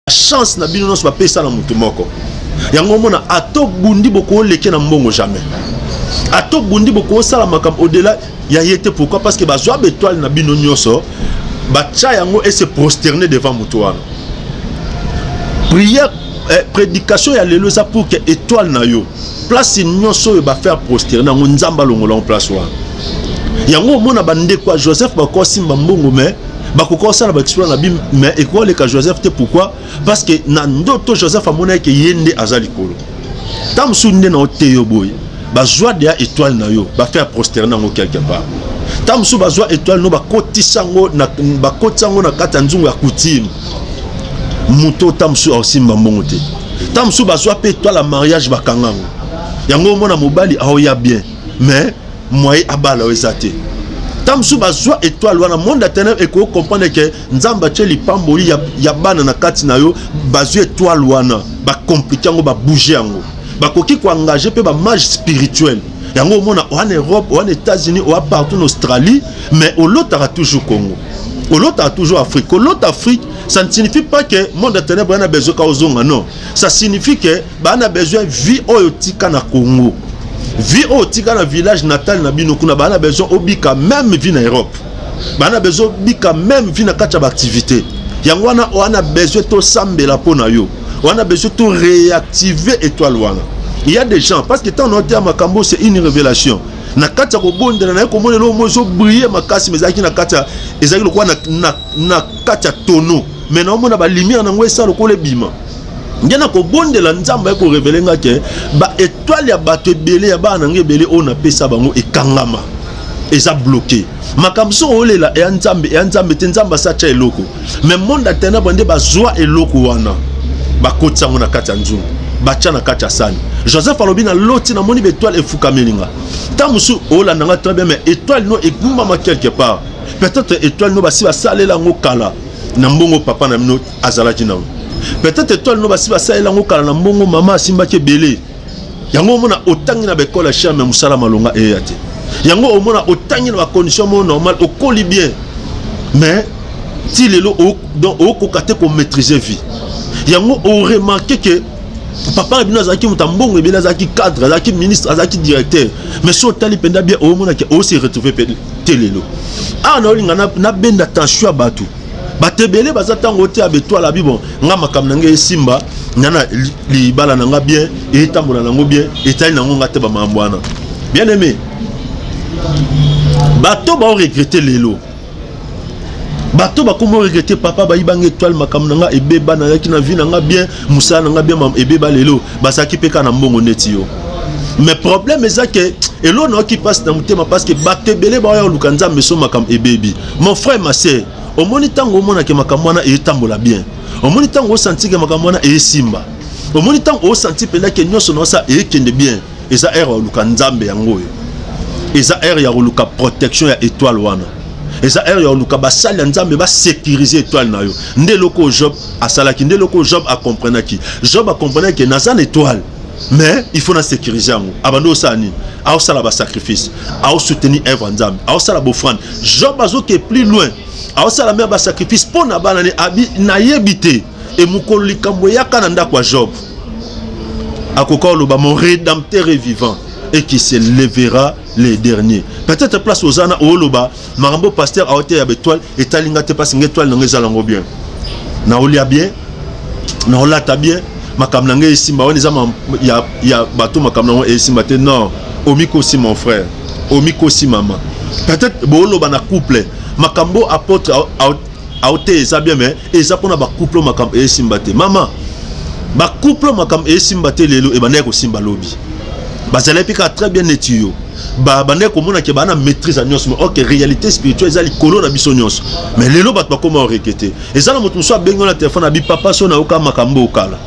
chance na bino nyonso, bapesa na motu moko yango. Omona ata obundi, bokooleke na mbongo jamais, ata obundi, bokosala makambo au-delà ya ye te. Pourquoi? Parce que bazwa baétoile na bino nyonso, batya yango e se prosterner devant motu wana. Prière, prédication ya lelo eza pour que étoile na yo, place nyonso oyo bafaire prosterner yango, Nzambe alongola yango place wana. Yango omona bandeko ya Joseph bakoki kosimba mbongo, mais bakoki kosala baexploit na bi, mais ekoki koleka Joseph te. Pourquoi? Parce que na ndoto Joseph amonaki ye nde aza likolo. Ntango mosusu nde na oteyo boye, bazwa deya étoile na yo, bafaire prosterner yango quelque part. Ntango mosusu bazwa étoile no, bakotisa yango, bakotisa yango na kati ya nzungu ya coutume. Moto ntango mosusu aosimba mbongo te. Ntango mosusu bazwa mpe étoile ya mariage, bakanga yango. Yango omona mobali aoya bien, mais moyen abala oyo eza te. Ntango mosusu bazwa étoile wana, monde ya ténèbre ekoki comprendre ke Nzambe atie lipamboli ya bana na kati na yo. Bazwi étoile wana, bacompliquer yango, babouger yango. Bakoki koengager mpe bamage spirituel. Yango omona oa na Europe, oa na États-Unis, oa partout na Australie, mais olotaka toujours Congo, olotaka toujours Afrique. Kolota Afrique, ça ne signifie pas que monde ya ténèbre wana besoin ka ozonga. Non, ça signifie que bana besoin vie oyo tika na Congo, vie oyo tika na village natal na bino kuna. Bana besoin obika même vie na Europe, bana besoin obika même vie na kati ya baactivité. Yango wana wana besoin tosambela mpo na yo, wana besoin to réactiver étoile wana. Il y a des gens, parce que ntango naoteya makambo, c'est une révélation. Na kati ya kobondela, naye komona eloko moko ezobriller makasi, mais ezalaki na kati ya, ezalaki lokola na kati ya tonneau, mais naomona balumière nango esala lokola ebima. Nde na kobondela, Nzambe aye korévéler nga ke baétoile ya bato ebele, ya bana na nga ebele oyo napesa bango, ekangama, eza bloqué. Makambo soki olela eya Nzambe, eya Nzambe te. Nzambe asatya eloko, mais monde ya ténèbre nde bazwa eloko wana, bakotisa yango na kati ya nzungu, batya na kati ya sani. Joseph alobi: na loti, namoni baétoile efukameli nga. Ntango mosusu olanda nga très bien, mais étoile no egumbama quelque part. Peut-être étoile no basi basalela yango kala na mbongo papa na bino azalaki nango. Peut-être étoile no basi basalela yango kala na mbongo mama asimbaki ebele. Yango omona otangi na baekole ya cher, mais mosala malonga eya te. Yango omona otangi na bacondition moko normal, okoli bien, mais ti lelo donc okoka te komaîtriser vie. Yango oremarquer ke papa na bino azalaki moto ya mbongo ebele, azalaki cadre, azalaki ministre, azalaki directeur, mais so otali mpenza bien, omonaki ose retrouver mpe te. Lelo awa naolinga nabenda tension ya bato. Bato ebele baza ntango te ya baétoile. Abi bon, nga makambo na ngai esimba nga na libala na nga bien, etambola nango bien, etali nango nga te bamakambo wana. Bien aimé, bato baoregretter lelo, bato bakoma oregretter: papa, bayibanga étoile, makambo na nga ebeba, nazalaki na vie na nga bien, mosala na nga bien, ebeba. Lelo bazalaki mpe kaka na mbongo neti yo, mais problème eza ke eloko nayoki mpasi na motema, parce que bato ebele baoya koluka Nzambe so makambo ebebi. Mon frère, ma sœur, omoni ntango omonake makambo wana etambola bien, omoni ntango osentir ke makambo wana esimba, omoni ntango osentir mpenza ke nyonso na osala ekende bien, eza heure ya koluka Nzambe. Yango oyo eza heure ya koluka protection ya étoile wana, eza heure ya koluka basali ya Nzambe basécuriser étoile na yo. Nde eloko oyo Job asalaki, nde eloko oyo Job akomprenaki. Job akomprenaki ke naza na étoile, mais il faut na sécuriser yango. Abandi osala nini? Aosala basacrifice, aosoutenir œuvre ya Nzambe, aosala baoffrande. Job azoke plus loin, aosala me basacrifice mpo na bana ne. Abi nayebi te e mokolo likambo eyaka na ndako ya Job, akoka oloba: mon rédempteur est vivant et qui se lèvera les derniers. Peut-être place oza na oloba makambo pasteur aote ya baétoile etali nga te, mpasi nga étoile nango ezala yango bien, naolia bien, naolata bien, makambo na ngai esimba. Wana eza ya bato, makambo nango esimba te. Non, omikosi mon frère, omikosi mama. Peut-être booloba na couple makambo apôtre aote eza bien, mais eza mpona bacouple makambo esimba te. Mama, bacouple makambo esimba te lelo, ebandaki kosimba lobi. Bazalaki mpe kaka très bien neti yo, bandaki komona ke baa na maîtrise ya nyonso, mais ok, réalité spirituelle eza likolo na biso nyonso. Mais lelo bato bakóma oregretter. Eza na moto mosusu abengi na telefone, abi: papa, so nayoka makambo okala,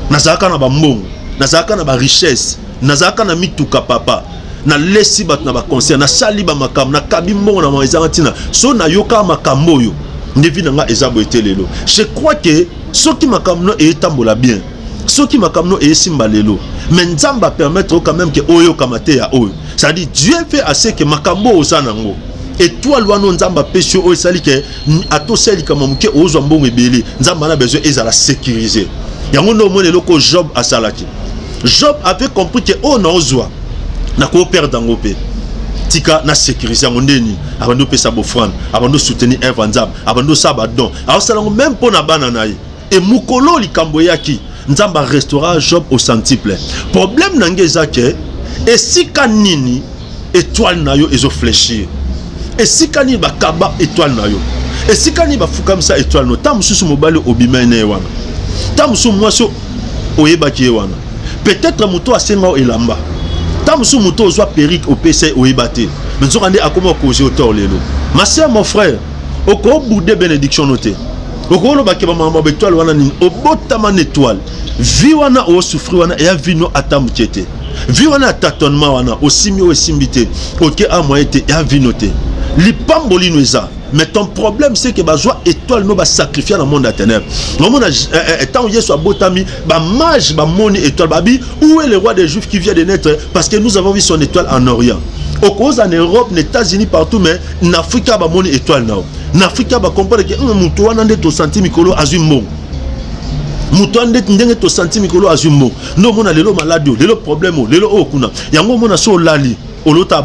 nazalaka na bambongo, nazalaka na barichesse, nazalaka na mituka, papa, nalesi bato na baconcert, nasali bamakambo, nakabi mbongo na mama, ezanga ntina. So nayoka makambo oyo, nde vie na nga eza boye te lelo. Je crois ke soki makambo no etambola bien, soki makambo no esimba lelo, mais Nzambe apermettre quand même ke oyokama te ya oyo. C'est-à-dire Dieu fait assez ke makambo oyo oza nango, étoile wana Nzambe apesi yo, oyo esali ke ata osali likambo moke, ozwa mbongo ebele, Nzambe ana besoin ezala sécurisé. Yango nde omoni eloko Job asalaki. Job avait compris ke oyo naozwa, nakoperdre yango mpe, tika na sécuriser yango. Ndeni abandi opesa baoffrande, abandi osoutenir œuvre Nzambe, abandi osala badon, aosala yango même mpo na bana na ye. E mokolo likambo eyaki, Nzambe arestaura Job au centuple. Problème na ngai eza ke esika nini étoile na yo ezofléchir? Esika nini bakaba étoile na yo? Esika nini bafukamisa étoile no? Ntango mosusu mobali obima na ye wana, ntango mosusu mwasi oyebaki ye wana, peut-être moto asenga yo elamba, ntango mosusu moto ozwa perruque opesa ye, oyeba te, mais nzoka nde akoma okoze yo tort lelo. Ma sœur, mon frère, okobouder bénédiction no te. Okolobaki bamama baétoile wana nini? Obotama na étoile. Vie wana osouffrir wana eya vie no ata moke te. Vie wana ya tâtonnement wana, osimbi oyo esimbi te, oke a moyen te, eya vie no te. Lipamboli no eza, mais ton problème, c'est que bazwa étoile no, basacrifier na monde ya ténèbre. Omona ntango Yesu abotami, bamages bamoni étoile, babi: "Où est le roi des Juifs qui vient de naître? Parce que nous avons vu son étoile en Orient." Okoza na Europe, na États-Unis, partout, mais na Afrika bamoni étoile na yo. Na Afrika bacomprendre ke moto wana nde tosanti mikolo azwi mbongo, moto wana nde ndenge tosanti mikolo azwi mbongo. Nde omona lelo maladi oyo, lelo problème oyo, lelo oyo kuna. Yango omona so olali, olota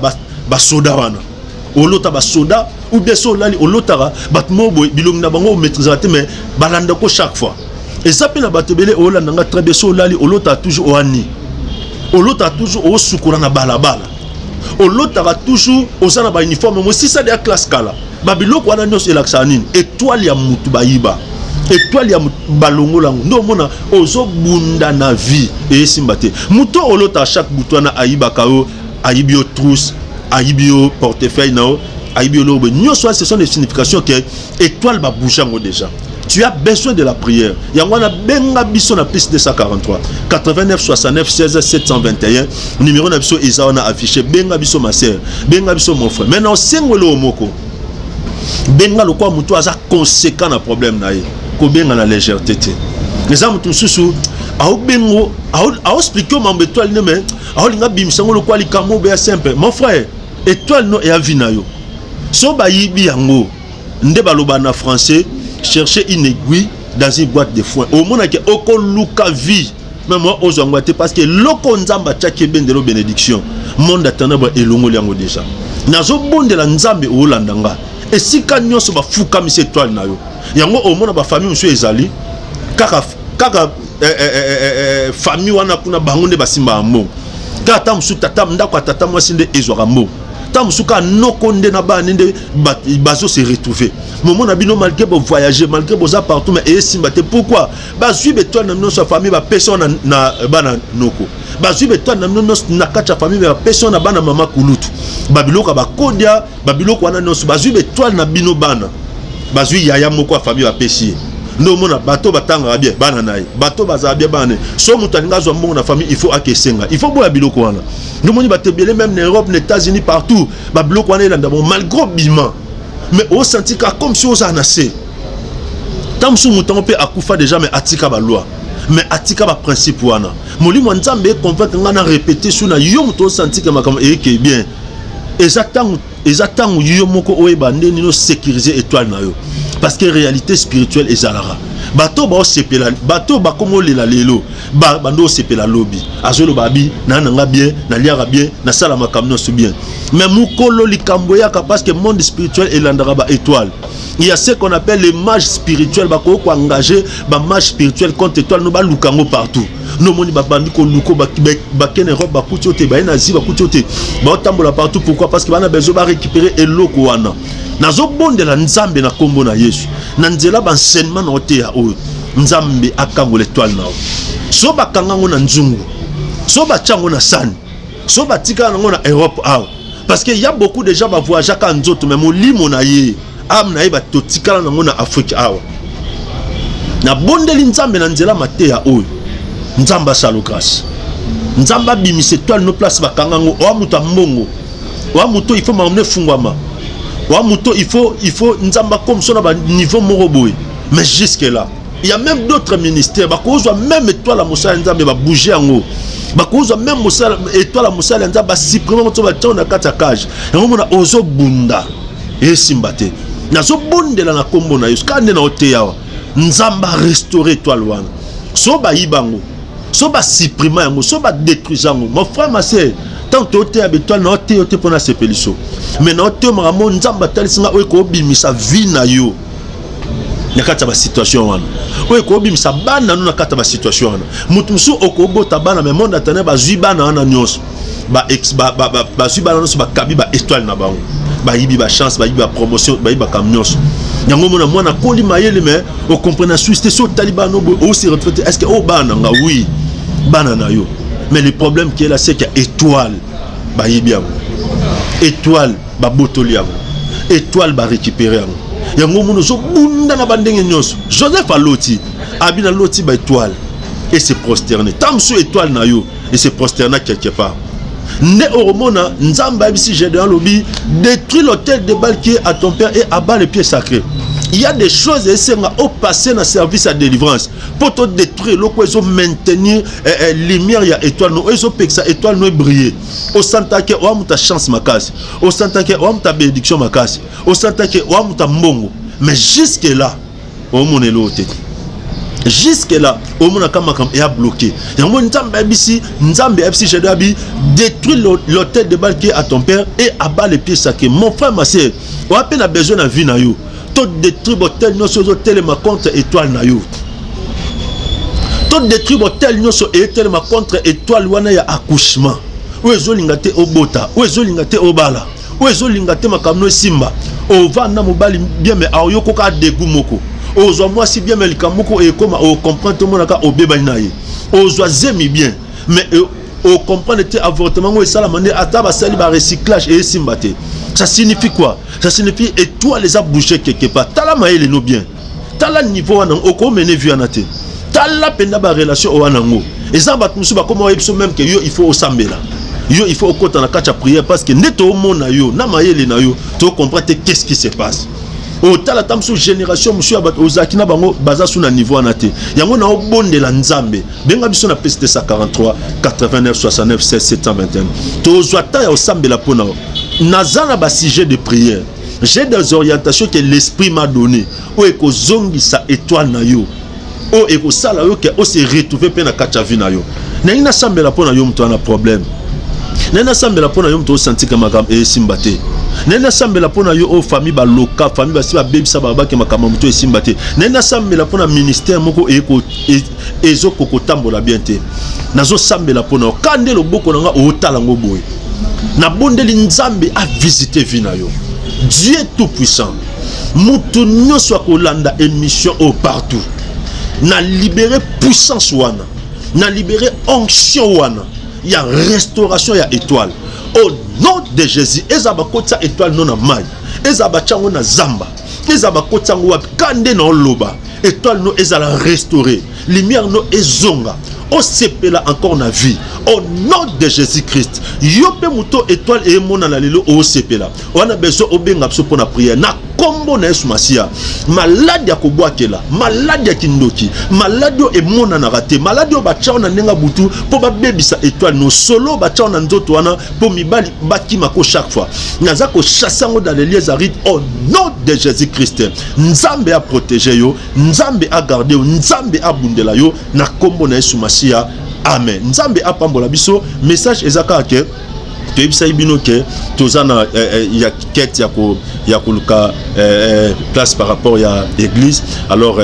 basoda wana, olota basoda, ou bien so olali, olotaka bato moko boye, bilongi na bango omaîtrisaka te, mais balandako chaque fois. Eza mpe na bato ebele olanda nga très bien. So olali, olotaka toujours oani, olotaka toujours osukola na balabala, olotaka toujours oza na bauniforme mosisa ya classe kala. Babiloko wana nyonso elakisaka nini? Étoile ya mutu bayiba, étoile ya balongola yango. Nde omona ozobunda na vie, eyesimba te. Moto olotaka chaque butu wana ayibaka yo, ayibi yo trousse, ayibi yo portefeuille na yo, ayibi yo lobo nyonso wana, ce sont des significations que étoile babouge yango déjà. Tu as besoin de la prière. Yango wana, benga biso na plus 243 89 69 16 721. Numéro na biso eza wana affiché. Benga biso, ma sœur, benga biso, mon frère. Maintenant, osengweli oyo moko, benga lokola moto aza conséquent na problème na ye. Kobenga na légèreté te. Eza moto mosusu aobengo, aoexpliquer yo mambo étoile ne, mais aolinga abimisa yango lokola likambo obeya simple. Mon frère, étoile no eya vie na yo. So bayibi yango, nde baloba na français: "Chercher une aiguille dans une boîte de foin." Omonaki okoluka vie, mais moi ozwa yango te, parce que eloko Nzambe atiaki ebendelo bénédiction, monde ya ténèbre elongoli yango déjà. Nazobondela Nzambe, oolanda nga, esika nyonso bafukamisi étoile na yo. Yango omona bafamille mosusu ezali kaka kaka famille wana kuna, bango nde basimbaka mbongo. Kaka ta mosusu tata, ndako ya tata mwasi nde ezwaka mbongo, ta mosusu kaka noko nde na bana nde bazo se retrouver. Momona bino, malgré bovoyage, malgré boza partout, mais eyesimba te. Pourquoi? Bazwi baétoile na bino nyonso ya famille, bapesi wana na bana noko. Bazwi baétoile na bino nyonso na kati ya famille, bapesi wana bana mama kulutu. Babiloko ya bakodia, babiloko wana nyonso, bazwi baétoile na bino bana. Bazwi yaya moko ya famille, bapesi ye. Nde omona bato batangaka bien, bana na ye, bato bazala bien, bana na ye. So moto alingi azwa mbongo na famille, il faut akesenga, il faut boya biloko wana. Nde omoni bato ebele, même na Europe, na États-Unis, partout, babiloko wana elanda bango. Malgré bima, mais osanti kaka comme si ozala na se. Ntango mosusu moto yango mpe akufa déjà, mais atika baloi, mais atika baprincipe wana. Molimo ya Nzambe econvaincre ngai na répéter su na yo, moto osanti ke makambo eyeke bien. Eza ntango, eza ntango yo moko oyeba nde nini osécuriser étoile na yo, parce que réalité spirituelle ezalaka. Bato baosepela, bato bakoma olela lelo, bando osepela lobi. Azoloba bi naa na nga bien, naliaka bien, nasala makambo nyonso bien, mais mokolo likambo eyaka, parce que monde spirituel elandaka baétoile. Il y a ce qu'on appelle les mages spirituels. Bakoki koengager bamage spirituel contre étoile no, baluka yango partout. Nomoni babandi koluka, bakende Europe, bakuti yo te, baye na Asie, bakuti yo te, baotambola partout. Pourquoi? Parce que bana besoin barécupérer eloko wana. Nazobondela Nzambe na nkombo na Yesu, na nzela baenseignement na oteya oyo, Nzambe akangola étoile na yo. So bakanga yango na nzungu, so batia yango na sani, so batikala yango na Europe awa, parce que y a beaucoup déjà bavoyageaka nzoto, mais molimo na ye, âme na ye, batotikala nango na Afrique awa. Nabondeli Nzambe na nzela mateya oyo, Nzambe asala grâce, Nzambe abimisa étoile no place bakanga yango. Oa moto ya mbongo, oa moto il faut makambo efungwama, oa moto il faut Nzambe akomisa na baniveau moko boye. Mais jusque là, il y a même d'autres ministères, bakozwa même étoile ya mosala ya Nzambe, babouge yango. Bakozwa même mosala, étoile ya mosala ya Nzambe, basupprime yango to batia na kati ya cage. Yango mona ozobunda, esimba te. Nazobondela na nkombo na Yesu, kaka nde na oteya awa, Nzambe arestaure étoile wana. So bayiba yango, so basupprime yango, so badétruise yango. Mon frère, ma sœur, tant toteya baétoile na oteya te mpo nasepeli so, mais na oteya makambo Nzambe atalisi nga oyo ekobimisa vie na yo na kati ya basituation wana, oyo ekobimisa bana no na kati ya basituation wana. Moto mosusu okobota bana, mais monde atane bazwi bana wana nyonso, bazwi bana nyonso, bakabi baétoile na bango. Bayibi bachance, bayibi bapromotion, bayibi bakambo nyonso. Yango omona mwana akoli mayele, mais ocomprendre na suisse te. So otali bana boye, ose retrouve te. Est ce que oyo bana na nga? Oui, bana na yo, mais le problème qui est là, c'est que étoile bayibi yango, étoile babotoli yango, étoile barécupéré yango. Yango omona ozobunda na bandenge nyonso. Joseph aloti, abi naloti baétoile et se prosterner. Ntango mosusu étoile na yo et se prosterner quelque part. Nde okomona Nzambe ayebisi Gédéon, alobi: "Détruis l'autel de Baal qui est à ton père et abat les pieds sacrés." Il y a des choses esenga opasser na service ya délivrance mpo to détruire eloko ezomaintenir lumière ya étoile no, oyo ezopekisa étoile no ebriller. Osantake oya moto ya chance makasi, osantake oya moto ya bénédiction makasi, osantake oya moto ya mbongo, mais jusque là omona eloko te. Jusque là omonaka makambo eya bloqué. Yango Nzambe ayebisi Gédéon, abi: "Détruis l'autel de Baal qui est à ton père et abat les pieds sacrés." Mon frère, ma sœur, oya mpe na besoin na vie na yo to détruire bautel nyonso ezotelema contre étoile na yo, to détruire bautel nyonso eyetelema contre étoile wana ya accouchement, oyo ezolinga te obota, oyo ezolinga te obala, oyo ezolinga te makambo no esimba. Ovanda mobali bien, mais aoyokoka dégoût moko. Ozwa mwasi bien, mais likambo moko ekóma, ocomprendre te, omonaka obebani na ye. Ozwa zemi bien, mais ocomprendre te, avortement ngo esalama nde ata basali barecyclage, eyesimba te. Ça signifie quoi? Ça signifie étoile eza bouger quelque part. Tala mayele no bien, tala niveau wana, okomene vie wana te. Tala mpenza barelation oyo wana yango eza. Bato mosusu bakoma oyebi biso même ke yo, il faut osambela, yo, il faut okota na kati ya prière, parce que nde toomona yo na mayele na yo, tocomprendre te qu'est-ce qui se passe. Otala ata mosusu génération mosusu ya bato ozalaki na bango, baza su na niveau wana te. Yango na obondela Nzambe. Benga biso na plus 243 89 69 16 721. Tozwa ta ya osambela mpo na naza na basujet de prière. J'ai des orientations que l'Esprit m'a donné, oyo ekozongisa étoile na yo, oyo ekosala yo ke ose retrouve mpe na kati ya vie na yo. Nangi nasambela mpo na yo moto wana problème. Naye nasambela mpo na yo moto osantika makambo esimba te. Naye nasambela mpo na yo oyo famille baloka, famille basi babebisa, babaki makambo moto esimba te. Naye nasambela mpo na ministère moko ezokoka kotambola bien te. Nazosambela mpo na yo ka nde loboko na nga otala yango boye. Nabondeli Nzambe avisite vie na yo. Dieu tout puissant, moto nyonso akolanda émission oyo partout, na libéré puissance wana, na libéré onction wana ya restauration ya étoile au nom de Jésus. Eza bakotisa étoile no na mai, eza batya yango na zamba, eza bakotisa yango wapi, ka nde na oloba, étoile no ezala restauré, lumière no ezonga, osepela encore na vie au nom de Jésus Christ. Yo mpe moto étoile emonana lelo, osepela wana, besoin obenga biso mpo na prière na nkombo na Yesu Masiya. Maladi ya kobwakela, maladi ya kindoki, maladi oyo emonanaka te, maladi oyo batya na ndenge ya butu mpo babebisa étoile no, solo batya na nzoto wana mpo mibali bakimako chaque fois, naza kochasser yango dans les lieux arides au nom de Jésus Christ. Nzambe aprotege yo, Nzambe agarde yo, Nzambe abundela yo na nkombo na Yesu Masiya. Amen. Nzambe apambola biso. Message eza kaka ke toyebisaki bino ke toza na ya quête ya koluka place par rapport ya église. Alors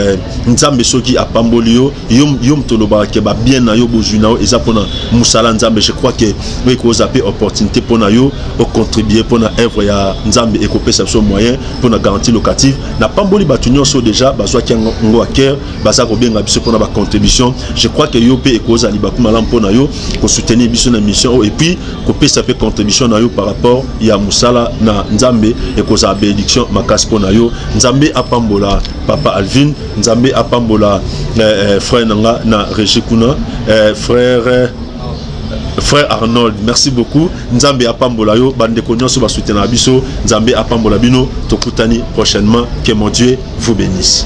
Nzambe soki apamboli yo, yo moto olobaka ke babien na yo, bozwi na yo eza mpona mosala Nzambe, je crois ke oyo ekozwa mpe opportunité mpona yo ocontribue mpona œuvre ya Nzambe, ekopesa biso moyen mpona garantie locative. Napamboli bato nyonso déjà bazwaki yango à cœur, baza kobenga biso mpona bacontribution. Je crois ke yo mpe ekozala libaku malamu mpona yo kosoutenir biso na mission oyo et puis kopesa mpe contribution na yo par rapport ya mosala na Nzambe. Ekozala bénédiction makasi mpo na yo. Nzambe apambola papa Alvin, Nzambe apambola frère na nga na régie kuna, frère Arnold, merci beaucoup. Nzambe apambola yo. Bandeko nyonso basoutenaka biso, Nzambe apambola bino. Tokutani prochainement. Que mon Dieu vous bénisse.